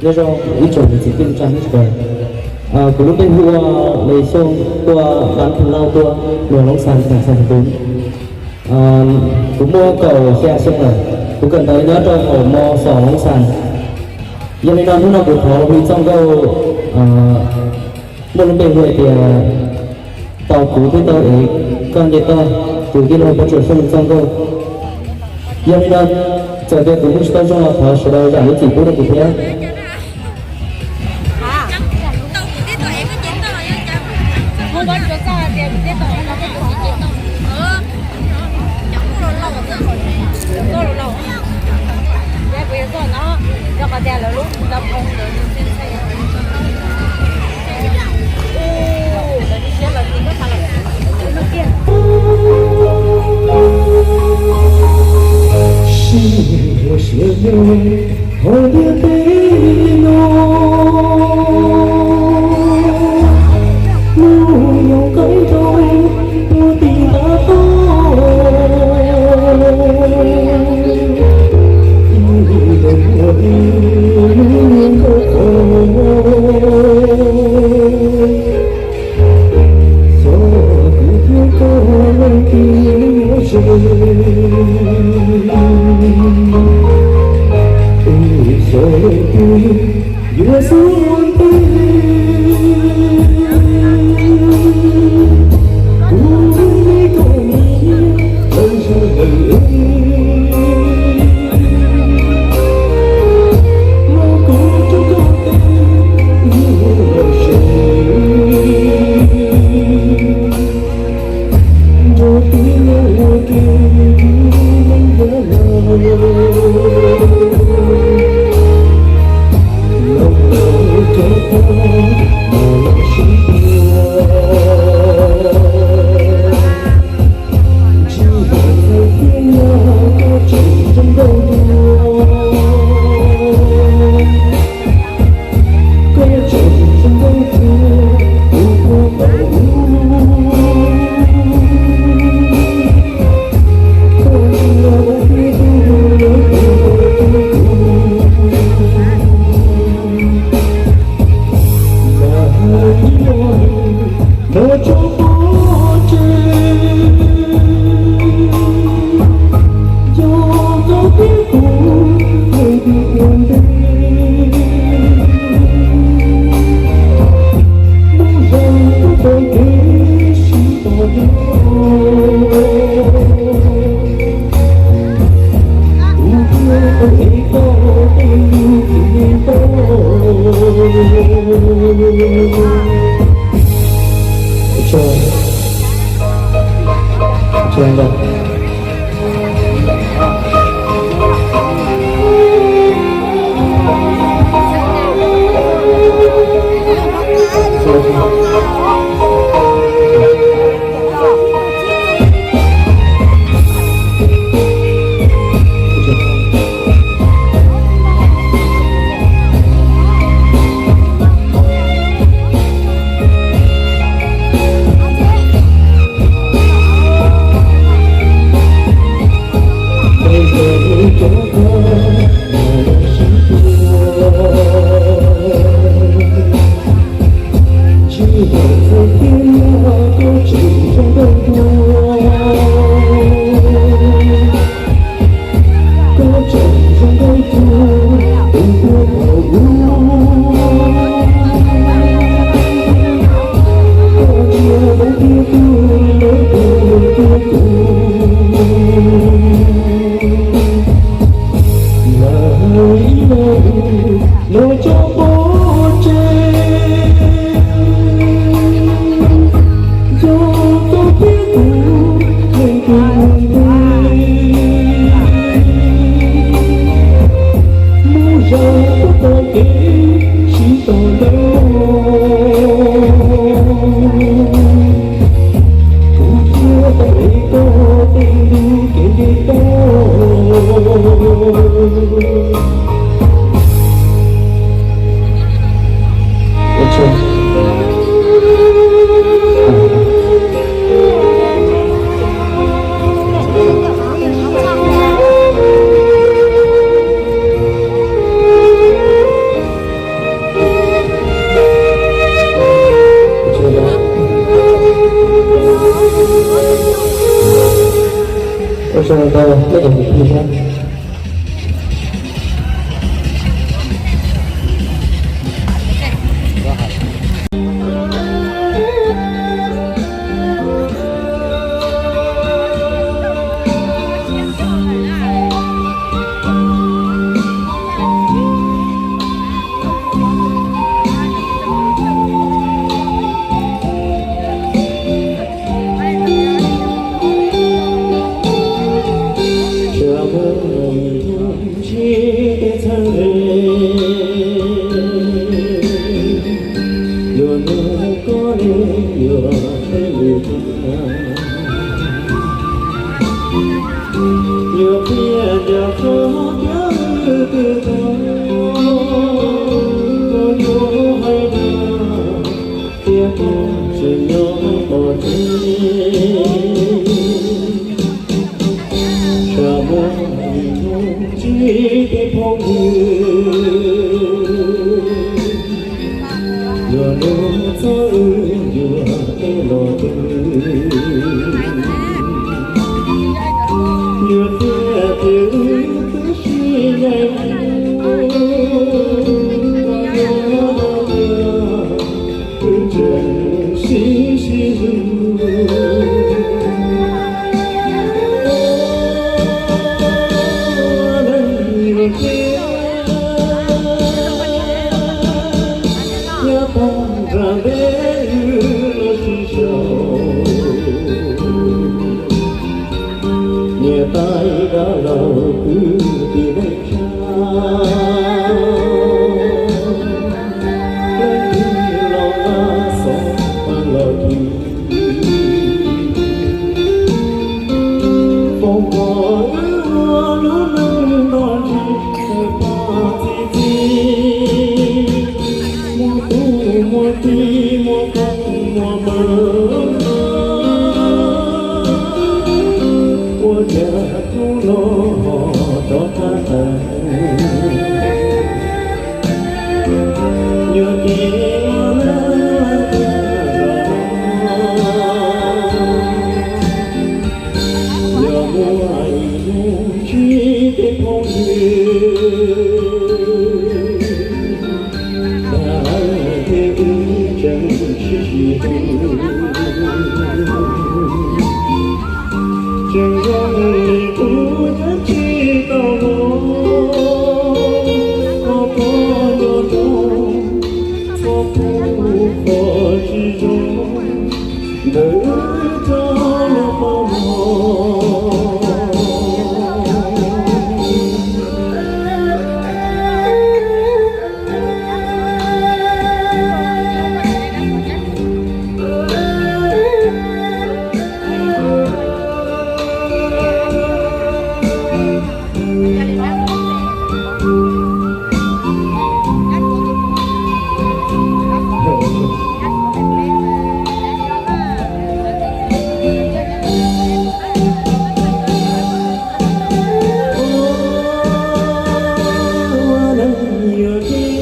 Nyob zoo ib tsoom niam txiv kwv tij neej tsa sawv daws. Kuv lub npe hu ua Lis Xyooj, tuaj Dab Phu Lauj, tuaj Luag Loob Xas, Xas Xas Xas Tuv. Kuv muaj kaum xya xyoo lawm, kuv kawm ntawv nyob rau hauv mos Xos Loob Xas. Yog li no hnub no kuv thov hu txoj nkauj muaj lub npe hu hais tias tau kuv thiab tau ev koj nce toj, kuv tij laug Pob Tsuas Xyooj txoj nkauj. Yog li no, txawm tias kuv hu tsis tau zoo los thov sawv daws zam lub txim pub rau kuv thiab. Sib ua siab me hauv ntiaj teb no, hnub nyoog qaib nroo puag tim ntav toj, ib leeg ua ib lub niag nkauj qhov. Xyov kuv thiab koj leej twg yuav zoo, xyov leej twg yuav xub ua ntej. Kuv me koj niam, txawj sawv daws los kuv rub koj tes, wb los sawv nrog tib neeg ua ke, wb yeej nrhiav los, los los rov qab los sib hlub. Tsis hais txawv thiab nyab, koj tseem zoo nkauj dua, koj tseem zoo nkauj dua, kuv puag thaum ub, koj tsis los ua peb tug lawv tus tus tus. Mas hais ib lo lus los tso pov tseg, yog koj thiab kuv leej twg ua ntej, mus zoo txoj kev sib tos nyob. Kuv thiaj tau ev koj tej lub kis me toj. Los tso pov tseg, yog koj thiab kuv leej twg ua ntej, mus zoo txoj kev sib tos ntawd. Kuv thiaj tau ev koj tej lub kis me toj. Ua tsaug ntau nej cov kwv tij thiab. Yuav nug koj ne, yuav qhia lus koj, yuav qhia cas koj thiaj li tau, koj yuav hais tias koj tseem nyob tom tsev. Tsam muaj ib hnub tsis tej phooj ywg, yuav nug txog wb yuav tej los twg, yuav qhia tias wb twb sib ncaim, wb tseem sib sib hlub. Ua neej yuav teb, nyob tau nram ntej wb los sib sau. Niam tais dab laug kwv tij neej tsa, leej twg los nqa xov pab los thim. Foom kom wb ua lub neej nto ntsis tawm pom txi txiv, muaj tub muaj ki muaj phooj muaj ywg, ua cas hnub no ho rov qab tawm. Yuav kev ua neej los, yog muaj ib hnub ntsib tej phooj ywg, dag lawv thiab wb tseem sib sib hlub. Tseem zoo li kuv yeej tsis tau hnov, koj puas nco rau txoj kev qhov tsis zoo ntawm wb cov loj pab no. Ua neej yuav teb,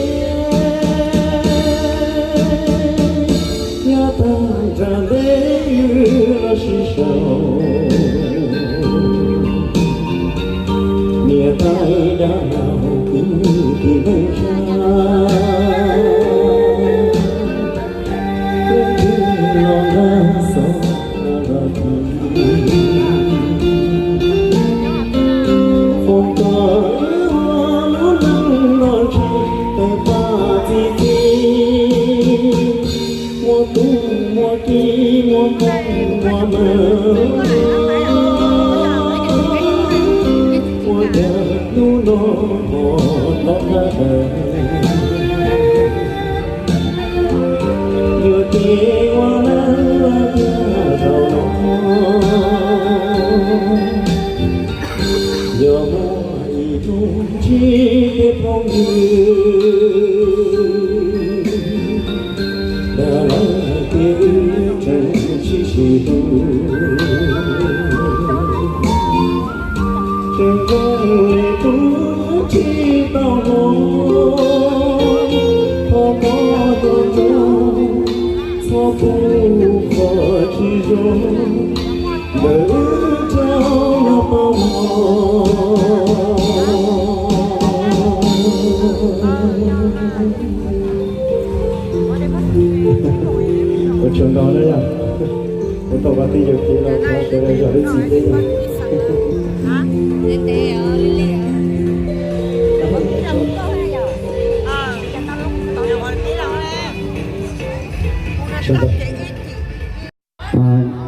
nyob tau nram ntej wb los sib sau. Niam tais dab laug kwv tij neej tsa, leej twg los nqa xov los thim. Foom kom wb ua lub neej nto ntsis tawm pom txi txiv, muaj tub muaj ki muaj phooj muaj ywg, ua cas hnub no ho rov qab tawm. Yuav kev ua neej los, yog muaj ib hnub ntsib tej phooj ywg, dag lawv thiab wb tseem sib sib hlub. Tseem zoo li kuv yeej tsis tau hnov, thov koj nco rau txhob pub qhov tsis zoo ntawm wb cov loj pab Sawv ntxov na yom, kuv tau pas tij yawm kev los thov sawv daws zam lub txim thiab yom.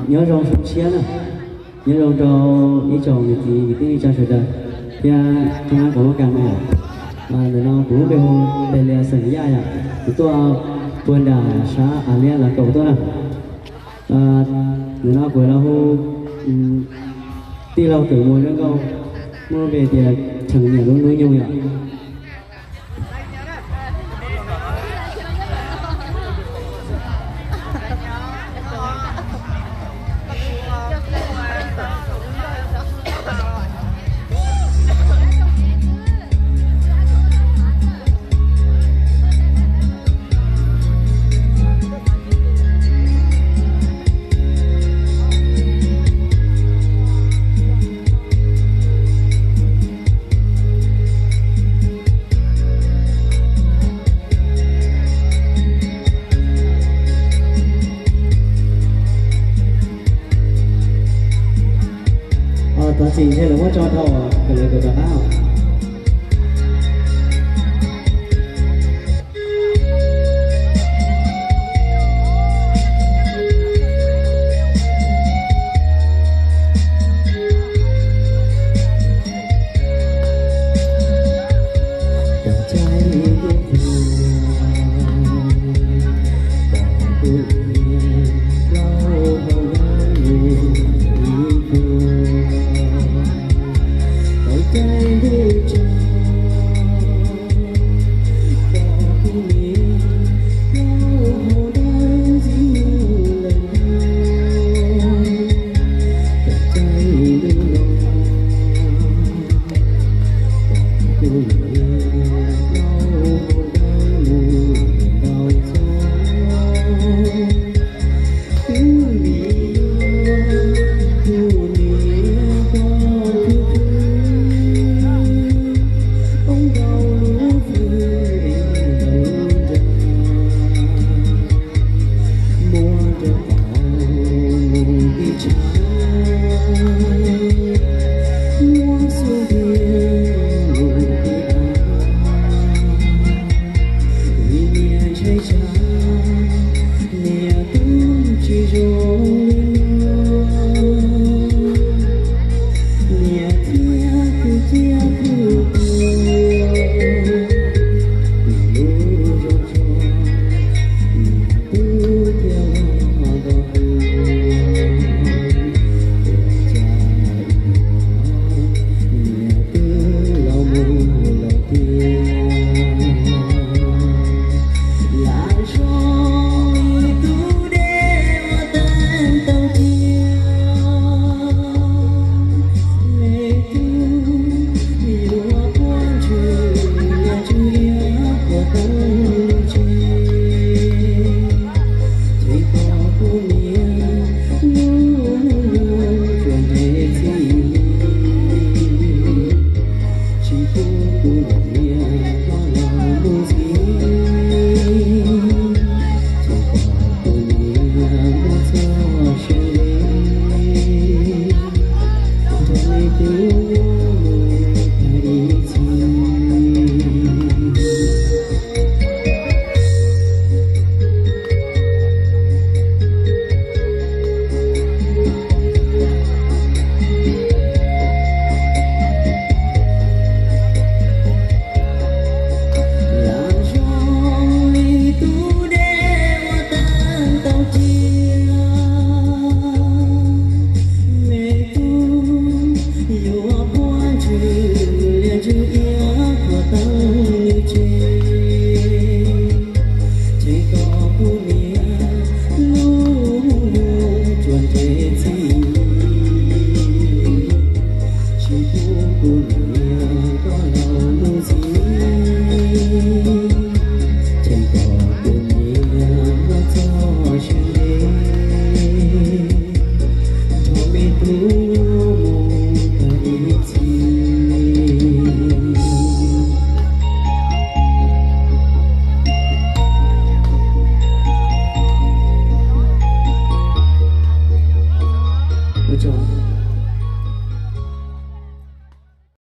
Nyob zoo xyoo tshiab na, nyob zoo rau ib tsoom niam txiv kwv tij neej tsa sawv daws thiab qhab qhov muaj kas na. Ntawm no kuv lub npe hu Pes Lias xeem Yaj yom, kuv tuaj puag nram sab Av Liab Lav Kaum tuaj na. Ntawm no kuv los hu tij laug Kawm Muas Zab Nkauj, muaj lub npe tias Cheem Niam Lub Hnub Nyoog yom. Thov txim thiab lawv muab tso dhau, kom lawv kom rov qab.